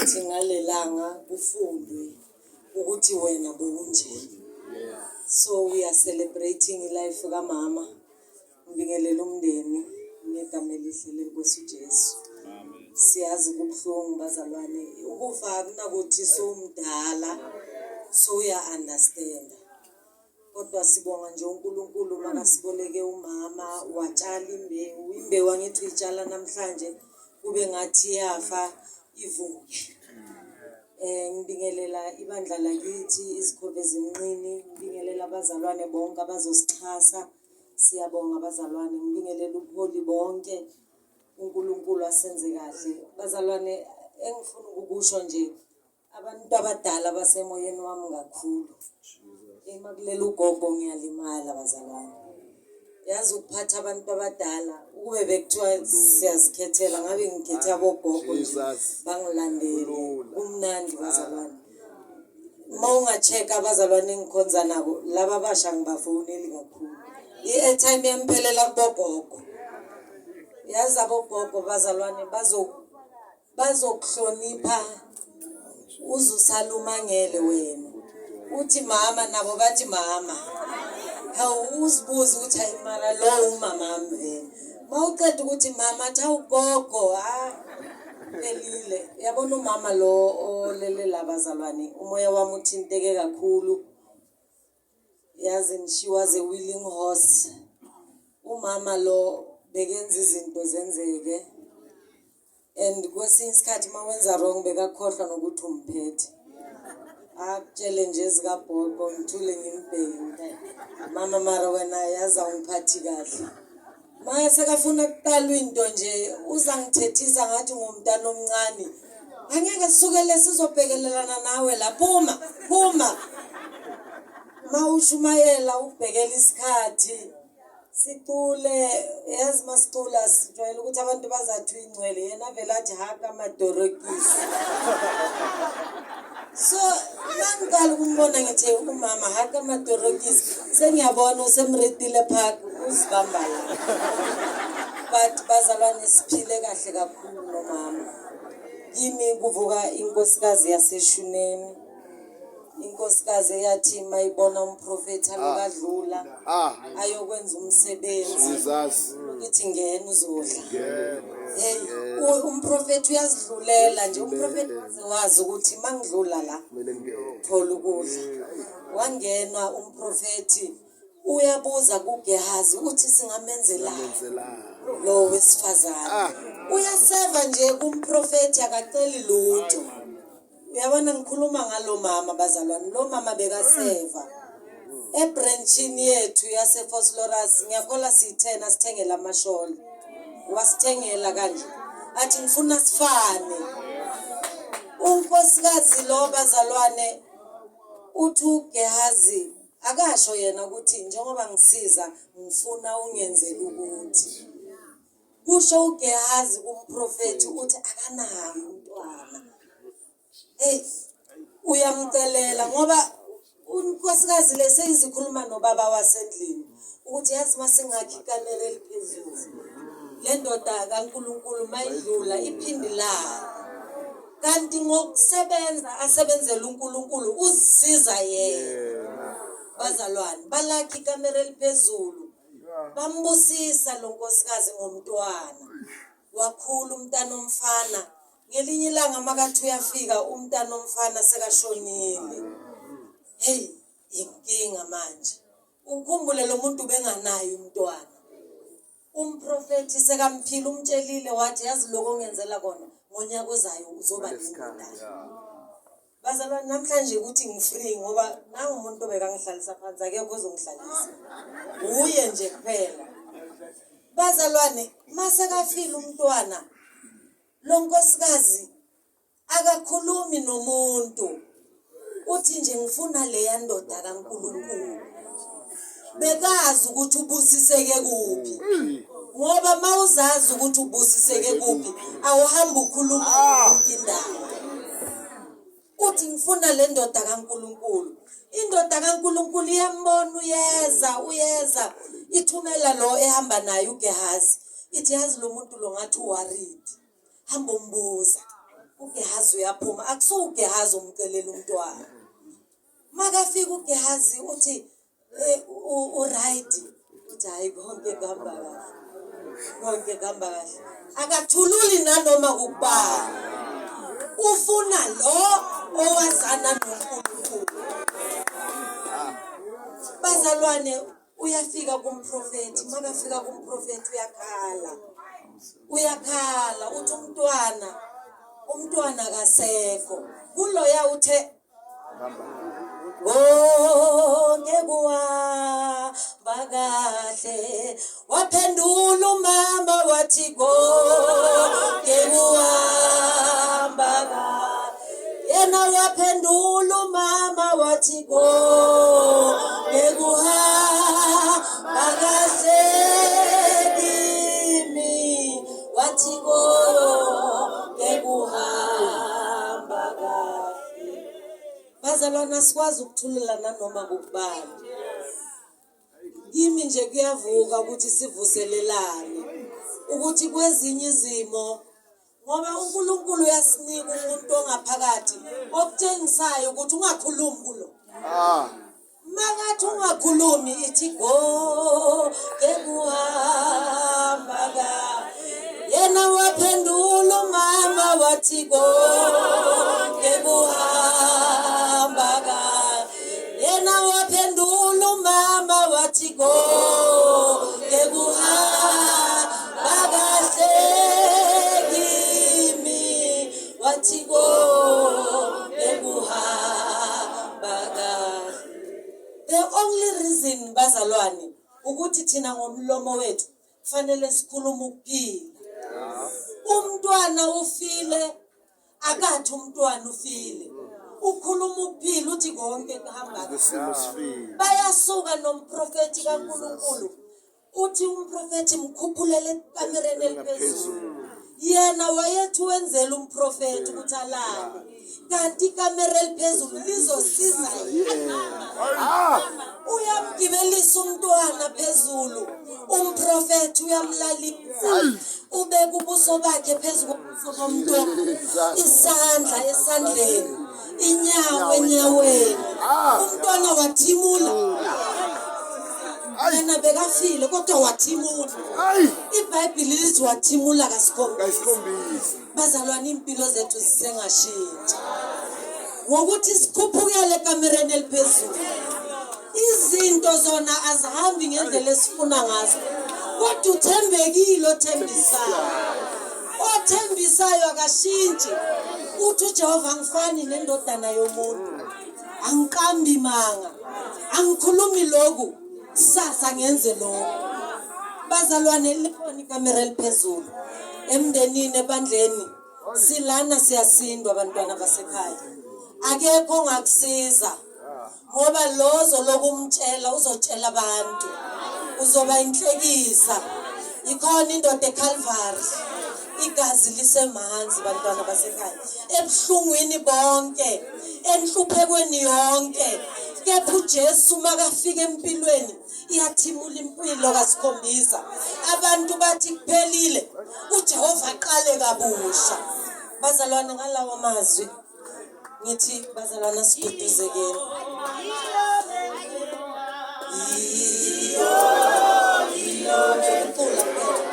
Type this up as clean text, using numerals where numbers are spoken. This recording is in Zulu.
ukuthi ngalelanga kufundwe ukuthi wena bowunje. So we are celebrating ilife kamama. Ngibingelela umndeni ngegama elihle lenkosi uJesu. Siyazi kubuhlungu bazalwane, ukufa akunakuthi sowumdala sowuya understand. Kodwa sibonga nje uNkulunkulu makasiboleke umama watshala imbewu. Imbewu angithi uyitshala namhlanje kube ngathi iyafa ivuke. Ngibingelela ibandla lakithi izikhova ezimnqini, ngibingelela abazalwane bonke abazosixhasa. Siyabonga bazalwane, ngibingelela ubuholi bonke. uNkulunkulu asenze kahle. Bazalwane engifuna ukukusho nje abantu abadala basemoyeni wami kakhulu. Uma kulela ugogo ngiyalimala bazalwane. Yazi ukuphatha abantu abadala ukube bekuthiwa siyazikhethela ngabe ngikhethe abogogo nje bangilandele. Kumnandi bazalwane. Uma unga-check abazalwane engikhonza nabo laba abasha ngibafoneli kakhulu. I-airtime yami phelela kubogogo. Yazi abogogo bazalwane bazo bazokuhlonipha uze usale umangele wena. Uthi mama nabo bathi mama. Hawu uzibuze ukuthi hayi mara lo umamami vele. Mawuqeda ukuthi mama athi hawu gogo ha phelile. Yabona umama lo olele la bazalwane umoya wami uthinteke kakhulu. Yazi she was a willing horse. Umama lo bekenza izinto zenzeke. And kwesinye isikhathi uma wenza wrong bekakhohlwa nokuthi umphethe. Akutshele nje ezikabhoqo ngithule ngimbheke. Mama mara wena yazi awungiphathi kahle. Maya sekafuna kuqalwa into nje uzangithethisa ngathi ngumntana omncane. Angeke sisukele sizobhekelelana nawe la phuma phuma. Mawushumayela ubhekela isikhathi. Sicule yazi masicula sijwayele ukuthi abantu bazathi uyingcwele yena vele athi haka madorokisi. So mangiqala ukumbona ngithi umama haka madorokisi sengiyabona usemretile park uzibamba la. But bazalwane siphile kahle kakhulu nomama. Kimi kuvuka inkosikazi yaseShunemi. Inkosikazi eyathi mayibona umprofethi alokadlula ah. ayokwenza umsebenzi Jesus ithi ngena uzodla hey umprofethi uyazidlulela nje umprofethi wazi ukuthi mangidlula la thola ukudla wangenwa umprofethi uyabuza kuGehazi uthi singamenzelani lo wesifazane ah. uyaseva nje kumprofethi akaceli lutho Uyabona ngikhuluma ngalo mama bazalwane, lo mama bekaseva ebranchini yethu yaseVosloorus ngiyakholwa siyi-10 asithengela amasholo wasithengela kanje athi ngifuna sifane unkosikazi lo bazalwane uthi uGehazi akasho yena ukuthi njengoba ngisiza ngifuna ungenzele ukuthi Kusho uGehazi kumprofethi uthi akanaye umntwana. Hey, uyamcelela ngoba unkosikazi le seyizikhuluma nobaba wasendlini ukuthi yazi masingakhi ikamelo eliphezulu le ndoda kaNkulunkulu mayidlula iphindi layo kanti ngokusebenza asebenzele uNkulunkulu uzisiza yena bazalwane balakhi ikamelo eliphezulu Bambusisa lo nkosikazi ngomntwana. Wakhula umntana omfana. Ngelinye ilanga makathi uyafika umntana omfana sekashonile. Hey, inkinga manje. Ukhumbule lo muntu ubenganaye umntwana. Umprofethi sekamphile umtshelile wathi yazi lokho ongenzela kona ngonyaka ozayo uzoba nendodana. Bazalwane namhlanje ukuthi ngifree ngoba nangu umuntu obekangihlalisa phansi akekho ozongihlalisa. Uye nje kuphela. Bazalwane mase kafile umntwana lo nkosikazi akakhulumi nomuntu. Uthi nje ngifuna leya ndoda kaNkulunkulu. Bekazi ukuthi ubusiseke kuphi. Ngoba mawuzazi ukuthi ubusiseke kuphi awuhambi ukhuluma yonke indawo. Uthi ngifuna le ndoda kaNkulunkulu. Indoda kaNkulunkulu iyambona uyeza uyeza ithumela lo ehamba naye uGehazi. Ithi yazi lo muntu lo ngathi uworried. Hamba umbuza. UGehazi uyaphuma, akusuke uGehazi umcelela umntwana. Makafika uGehazi uthi eh, u-right, uthi hhayi konke kuhamba kahle, konke kuhamba kahle. Akathululi nanoma kukubani, ufuna lo owazana noNkulunkulu. Bazalwane, uyafika kumprofethi, makafika kumprofethi uyakhala, uyakhala uthi umntwana, umntwana kasekho. Kuloya uthe konke kuhamba kahle, waphendula umama wathi konke kuhamba kahle. Yena waphendula umama wathi konke kuhamba kahle kimi, wathi konke kuhamba kahle. Bazalwane, asikwazi ukuthulula nanoma kukubani. Kimi nje kuyavuka ukuthi sivuselelane ukuthi kwezinye izimo, ngoba uNkulunkulu uyasinika umuntu ongaphakathi okutshengisayo ukuthi ungakhulumi kulo. Makathi ungakhulumi ithi go kuhamba ka. Yena waphendula umama wathi konke kuhamba ka. Yena waphendula umama wathi konke kuhamba kahle kimi, wathi konke kuhamba kahle. The only reason, bazalwane, ukuthi thina ngomlomo wethu fanele sikhulume ukuphila. Umntwana ufile, akathi umntwana ufile, ukhuluma ukuphila, uthi konke kuhamba kahle. Isimo sifile. Bayasuka nomprofethi kaNkulunkulu, uthi umprofethi mkhuphulele ekamereni eliphezulu. Yena wayethi wenzela umprofethi ukuthi alale, kanti ikamera eliphezulu lizosiza yena. Uyamgibelisa umntwana phezulu umprofethi, uyamlalisa, ubeka ubuso bakhe phezu kobuso bomntwana, isandla esandleni, inyawo enyaweni. Umntwana wathimula. Yena bekafile kodwa wathimula. IBhayibhili lithi wathimula kasikhombisa. Kayisikhombisa. Bazalwane, impilo zethu zisengashintsha ngokuthi sikhuphukele ekamereni eliphezulu. Izinto zona azihambi ngendlela esifuna ngazo, kodwa uthembekile othembisayo, othembisayo akashintshi. Uthi uJehova, angifani nendodana yomuntu, angiqambi manga, angikhulumi lokhu kusasa ngenze lokhu. Bazalwane, likhona ikamera eliphezulu emndenini, ebandleni. Silana siyasindwa, abantwana basekhaya. Akekho ongakusiza, ngoba lozo lokumtshela uzotshela abantu, uzoba inhlekisa. Ikhona indoda eCalvary, igazi lisemanzi, bantwana basekhaya, ebuhlungwini bonke, enhluphekweni yonke, kepha uJesu makafika empilweni iyathimula impilo kasikhombisa. Abantu bathi kuphelile, uJehova aqale kabusha. Bazalwane, ngalawo mazwi ngithi, bazalwana, siduduzekeni. Iyo, iyo.